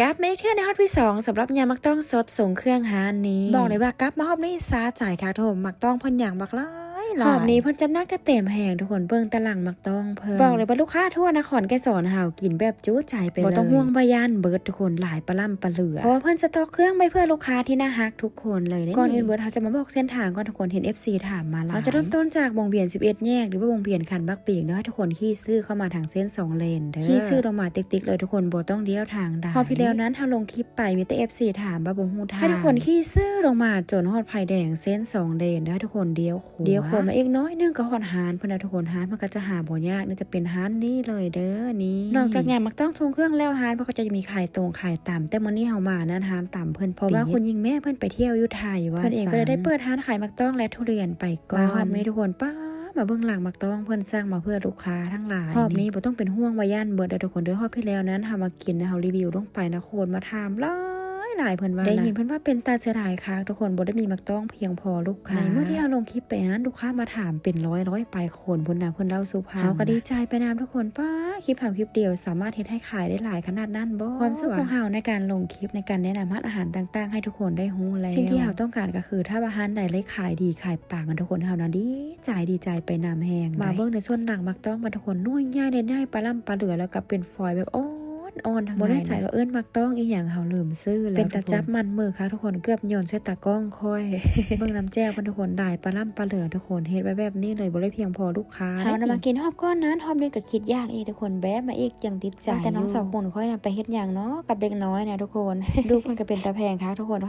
ກັບມາອີກເທື່ອໃນຮອບທີສອງ ສຳລັບຍຳໝາກຕ້ອງສົດຊົງເຄື່ອງຮ້ານນີ້. ບອກເລີຍວ່າກັບມາຮອບນີ້ສະໃຈຄັກທຸກຄົນ, ໝາກຕ້ອງເພິ່ນຢ່າງບັກຫຼາຍ. ຮອບນີ້ເພິ່ນຈັດໜັກຈັດເຕັມແຮງທຸກຄົນ, ເບິ່ງແຕ່ຫຼັງໝາກຕ້ອງເພິ່ນ. ບອກເລີຍວ່າລູກຄ້າທົ່ວນະຄອນໄກສອນເຮົາກິນແບບຈຸໃຈໄປເລີຍ, ບໍ່ຕ້ອງຫ່ວງວ່າຢ້ານເບິດທຸກຄົນ, ຫຼາຍປະລ່ຳປະເຫຼືອ, ເພາະວ່າເພິ່ນສະຕັອກເຄື່ອງໄວ້ເພື່ອລູກຄ້າທີ່ໜ້າຮັກທຸກຄົນເລີຍ. ກ່ອນອື່ນເບິດເຮົາຈະມາບອກເສັ້ນທາງກ່ອນທຸກຄົນ, ເຫັນເອັຟຊີຖາມມາຫຼາຍ. ເຮົາຈະເລີ່ມຕົ້ນຈາກວົງວຽນສິບເອັດແຍກ ຫຼືວ່າວົງວຽນຄັນໝາກປີງເດີ ໃຫ້ທຸກຄົນຂີ່ຊື່ເຂົ້າມາທາງເສັ້ນສອງເລນເດີ. ຂີ່ຊື່ລົງມາຕິກໆເລີຍທຸກຄົນ, ບໍ່ຕ້ອງລ້ຽວທາງໃດ. ຮອບທີ່ແລ້ວນັ້ນເຮົາລົງຄລິບໄປ ມີແຕ່ເອັຟຊີຖາມວ່າບໍ່ຮູ້ທາງ, ໃຫ້ທຸກຄົນຂີ່ຊື່ລົງມາຈົນຮອດໄຟແດງເສັ້ນສອງເລນເດີ ໃຫ້ທຸກຄົນລ້ຽວ ລ້ຽວຂວາມາອີກໜ້ອຍໜຶ່ງກໍຮອດຮ້ານເພິ່ນແລ້ວທຸກຄົນ. ຮ້ານເພິ່ນກໍຈະຫາບໍ່ຍາກ, ໜ້າຈະເປັນຮ້ານນີ້ເລີຍເດີນີ້. ນອກຈາກຍຳໝາກຕ້ອງຊົງເຄື່ອງແລ້ວ, ຮ້ານເພິ່ນກໍຈະມີຂາຍຕົງຂາຍຕຳ, ແຕ່ມື້ນີ້ເຮົາມານັ້ນຮ້ານຕຳເພິ່ນ ເພາະວ່າຄຸນຍິງແມ່ເພິ່ນໄປທ່ຽວຢູ່ໄທວ່າຊັ້ນ. ເພິ່ນເອງກໍເລີຍໄດ້ເປີດຮ້ານຂາຍໝາກຕ້ອງ ແລະ ທຸລຽນໄປກ່ອນ. ມາຮອບນີ້ທຸກຄົນ, ປ້າ ມາເບິ່ງຫຼັງໝາກຕ້ອງເພິ່ນສັ່ງມາເພື່ອລູກຄ້າທັງຫຼາຍ. ຮອບນີ້ບໍ່ຕ້ອງເປັນຫ່ວງວ່າຢ້ານເບິດເດີທຸກຄົນເດີ. ຮອບທີ່ແລ້ວນັ້ນເຮົາມາກິນ, ເຮົາຣີວິວລົງໄປນະ ຄົນມາຖາມຫຼາຍຫຼາຍ, ເພິ່ນວ່າ ໄດ້ຍິນເພິ່ນວ່າເປັນຕາເສຍດາຍຄັກທຸກຄົນ, ບໍ່ໄດ້ມີໝາກຕ້ອງພຽງພໍລູກຄ້າ. ໃນມື້ທີ່ເຮົາລົງຄລິບໄປນັ້ນ ລູກຄ້າມາຖາມເປັນຮ້ອຍໆປາຍຄົນພຸ້ນນະ, ເພິ່ນເລົ່າສູ່ຟັງ. ເຮົາກໍດີໃຈໄປນຳທຸກຄົນ, ປ້າ ຄລິບເຮົາຄລິບດຽວສາມາດເຮັດໃຫ້ຂາຍໄດ້ຫຼາຍຂະໜາດນັ້ນບໍ? ຄວາມສຸກຂອງເຮົາໃນການລົງຄລິບ ໃນການແນະນຳຮ້ານອາຫານຕ່າງໆໃຫ້ທຸກຄົນໄດ້ຮູ້ແລ້ວ. ສິ່ງທີ່ເຮົາຕ້ອງການກໍຄື ຖ້າວ່າຮ້ານໃດເລີຍຂາຍດີຂາຍປັງ ທຸກຄົນ, ເຮົານະດີໃຈ ດີໃຈໄປນຳແຮງ. ມາເບິ່ງໃນສ່ວນຫຼັງໝາກຕ້ອງມັນທຸກຄົນ, ໜ່ວຍໃຫຍ່ເດ ໃຫຍ່ປະລ່ຳປະເຫຼືອ ແລ້ວກໍເປັນຟອຍແບບອ່ອນ ອ່ອນທາງໃນ. ບໍ່ແນ່ໃຈວ່າເອີ້ນໝາກຕ້ອງອີ່ຫຍັງ, ເຮົາລືມຊື່ແລ້ວ. ເປັນຕາຈັບມັນມືຄັກທຸກຄົນ, ເກືອບໂຍນໃສ່ຕາກ້ອງຂ້ອຍ. ເບິ່ງນ້ຳແຈ່ວເພິ່ນທຸກຄົນ, ຫຼາຍປະລ່ຳປະເຫຼືອທຸກຄົນ, ເຮັດໄວ້ແບບນີ້ເລີຍ, ບໍ່ໄດ້ພຽງພໍລູກຄ້າ. ເຮົານຳມາກິນຮອບກ່ອນນັ້ນ, ຮອບນີ້ກໍຄິດຢາກອີກທຸກຄົນ, ແບບມາອີກຈັ່ງຕິດໃຈ. ວ່າແຕ່ນ້ອງສາວຂຸນຂ້ອຍນະໄປເຮັດຫຍັງເນາະກັບເດັກນ້ອຍນະທຸກຄົນ. ລູກເພິ່ນກໍເປັນຕາແພງຄັກທຸກຄົນ,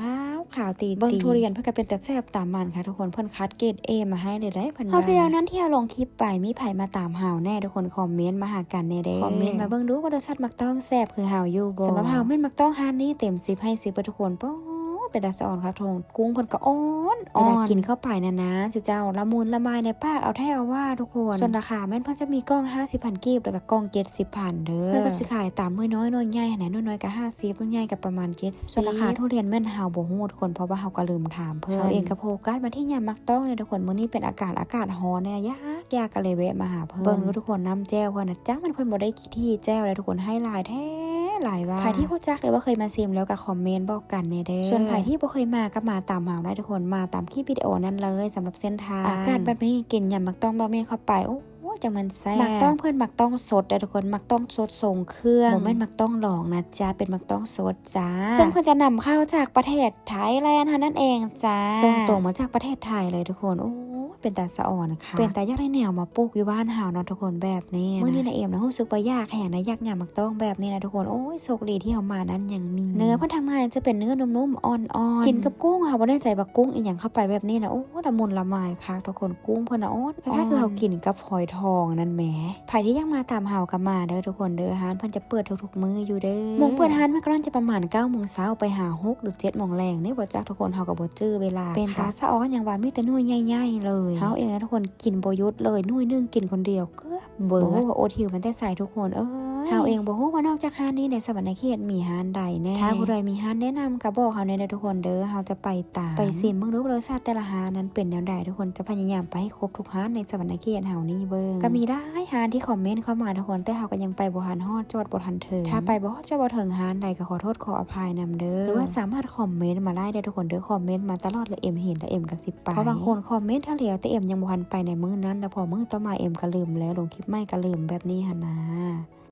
ຂາວໆຕີໆ. ເບິ່ງທຸລຽນເພິ່ນກໍເປັນຕາແຊບຕາມັນຄັກທຸກຄົນ, ເພິ່ນຄັດເກຣດເອມາໃຫ້ເລີຍເດ້ເພິ່ນວ່າ. ຮອບທີ່ແລ້ວນັ້ນທີ່ເຮົາລົງຄລິບໄປ ມີໃຜມາຕາມເຮົາແນ່ທຸກຄົນ? ຄອມເມັນມາຫາກັນແນ່ເດ້. ຄອມເມັນມາເບິ່ງດູວ່າລົດຊາດໝາກຕ້ອງແຊບຄືເຮົາຢູ່ບໍ່? ສຳລັບເຮົາແມ່ນໝາກຕ້ອງຮ້ານນີ້ເຕັມສິບໃຫ້ສິບເລີຍທຸກຄົນ. ໂອ້ ເປັນຕາສະອອນຄັກທຸກຄົນ, ກຸ້ງເພິ່ນກໍອ່ອນ ເວລາກິນເຂົ້າໄປນະນະ ຈຸເຈົ້າ ລະມຸນລະໄມໃນປາກເອົາແທ້ເອົາວ່າທຸກຄົນ. ສ່ວນລາຄາແມ່ນເພິ່ນຈະມີກ່ອງຫ້າສິບພັນກີບ ແລ້ວກໍກ່ອງເຈັດສິບພັນເດີ. ເພິ່ນກໍຊິຂາຍຕາມໜ່ວຍນ້ອຍໜ່ວຍໃຫຍ່ຫັ້ນນະ, ໜ່ວຍນ້ອຍກໍຫ້າສິບ ໜ່ວຍໃຫຍ່ກໍປະມານເຈັດສິບ. ສ່ວນລາຄາທຸລຽນແມ່ນເຮົາບໍ່ຮູ້ທຸກຄົນ, ເພາະວ່າເຮົາກໍລືມຖາມເພິ່ນ. ເຮົາເອງກໍໂຟກັສມາທີ່ຍຳໝາກຕ້ອງນີ້ທຸກຄົນ, ມື້ນີ້ເປັນອາກາດ ອາກາດຮ້ອນແນ່ ຢາກ ຢາກ ກໍເລີຍແວະມາຫາເພິ່ນ. ເບິ່ງດູທຸກຄົນ, ນ້ຳແຈ່ວເພິ່ນນະ ຈັກແມ່ນເພິ່ນບໍ່ໄດ້ຂີ້ຖີ່ແຈ່ວໃດທຸກຄົນ, ໃຫ້ຫຼາຍແທ້ຫຼາຍວ່າ. ໃຜທີ່ຮູ້ຈັກ ຫຼືວ່າເຄີຍມາຊິມແລ້ວກໍຄອມເມັນບອກກັນແນ່ເດີ. ສ່ວນໃຜທີ່ບໍ່ເຄີຍມາກໍມາຕາມເຮົາໄດ້ທຸກຄົນ, ມາຕາມຄລິບວິດີໂອນັ້ນເລີຍ. ສຳລັບເສັ້ນທາງອາກາດແບບນີ້ ກິນຍຳໝາກຕ້ອງແບບນີ້ເຂົ້າໄປ, ໂອ້ ໂອ້ຍ ຈັ່ງມັນແຊບ. ໝາກຕ້ອງເພິ່ນໝາກຕ້ອງສົດເດີທຸກຄົນ, ໝາກຕ້ອງສົດຊົງເຄື່ອງ, ບໍ່ແມ່ນໝາກຕ້ອງລອງນະຈ໊ະ, ເປັນໝາກຕ້ອງສົດຈ້າ. ເຊິ່ງເພິ່ນຈະນຳເຂົ້າຈາກປະເທດໄທແລນເຮົານັ້ນເອງຈ້າ, ສົ່ງຕົງມາຈາກປະເທດໄທເລີຍທຸກຄົນ. ໂອ້ຍ ເປັນຕາສະອອນຄັກ, ເປັນຕາຢາກໄດ້ແນວມາປູກຢູ່ບ້ານເຮົາເນາະທຸກຄົນ ແບບນີ້ນະ. ມື້ນີ້ນະເອມນະ ຮູ້ສຶກວ່າຢາກແຮງນະ, ຢາກຍຳໝາກຕ້ອງແບບນີ້ນະທຸກຄົນ. ໂອ້ຍ ໂຊກດີທີ່ເຮົາມານັ້ນຍັງມີ. ເນື້ອເພິ່ນທາງໃນຈະເປັນເນື້ອນຸ້ມໆ ອ່ອນໆ, ກິນກັບກຸ້ງ, ເຮົາບໍ່ແນ່ໃຈວ່າກຸ້ງອີ່ຫຍັງເຂົ້າໄປແບບນີ້ນະ. ໂອ້ ລະມຸນລະໄມຄັກທຸກຄົນ, ກຸ້ງເພິ່ນນະອ່ອນໆ ຄ້າຍໆຄືເຮົາກິນກັບຫອຍທອງນັ້ນແໝ. ໃຜທີ່ຢາກມາຕາມເຮົາກໍມາເດີທຸກຄົນເດີ, ຮ້ານເພິ່ນຈະເປີດທຸກໆມື້ຢູ່ເດີ. ໂມງເປີດຮ້ານມັນກໍໜ້າຈະປະມານເກົ້າໂມງເຊົ້າໄປຫາຫົກຫຼືເຈັດໂມງແລງນີ້ບໍ່ຈັກທຸກຄົນ, ເຮົາກໍບໍ່ຈື່ເວລາ. ເປັນຕາສະອອນຫຍັງວ່າ ມີແຕ່ໜ່ວຍໃຫຍ່ໆເລີຍ. ເຮົາເອງນະທຸກຄົນ ກິນບໍ່ຢຸດເລີຍ, ໜ່ວຍໜຶ່ງກິນຄົນດຽວເກືອບ ເບິດ. ໂອ້ ບໍ່ອົດຫິວມາແຕ່ໃສທຸກຄົນເອີຍ. ເຮົາເອງບໍ່ຮູ້ວ່ານອກຈາກຮ້ານນີ້ໃນສະຫວັນນະເຂດມີຮ້ານໃດແນ່. ຖ້າຜູ້ໃດມີຮ້ານແນະນຳກໍບອກເຮົາແນ່ເດີທຸກຄົນເດີ, ເຮົາຈະໄປຕາມ ໄປຊິມເບິ່ງດູວ່າລົດຊາດແຕ່ລະຮ້ານນັ້ນເປັນແນວໃດທຸກຄົນ, ຈະພະຍາຍາມໄປໃຫ້ຄົບທຸກຮ້ານໃນສະຫວັນນະເຂດເຮົານີ້ເບິ່ງ. ກໍມີຫຼາຍຮ້ານທີ່ຄອມເມັນເຂົ້າມາທຸກຄົນ, ແຕ່ເຮົາກໍຍັງໄປບໍ່ທັນຮອດ ຈອດບໍ່ທັນເຖິງ. ຖ້າໄປບໍ່ຮອດ ຈອດບໍ່ເຖິງຮ້ານໃດກໍຂໍໂທດຂໍອະໄພນຳເດີ. ຫຼືວ່າສາມາດຄອມເມັນມາໄດ້ເດີທຸກຄົນເດີ, ຄອມເມັນມາຕະຫຼອດ ແລະ ເອັມເຫັນ ແລະ ເອັມກໍຊິໄປ. ເພາະບາງຄົນຄອມເມັນເທື່ອດຽວ ແຕ່ເອັມຍັງບໍ່ທັນໄປໃນມື້ນັ້ນ, ແລ້ວພໍມື້ຕໍ່ມາເອັມກໍລືມແລ້ວ, ລົງຄລິບໃໝ່ກໍລືມ ແບບນີ້ຫັ້ນນາ.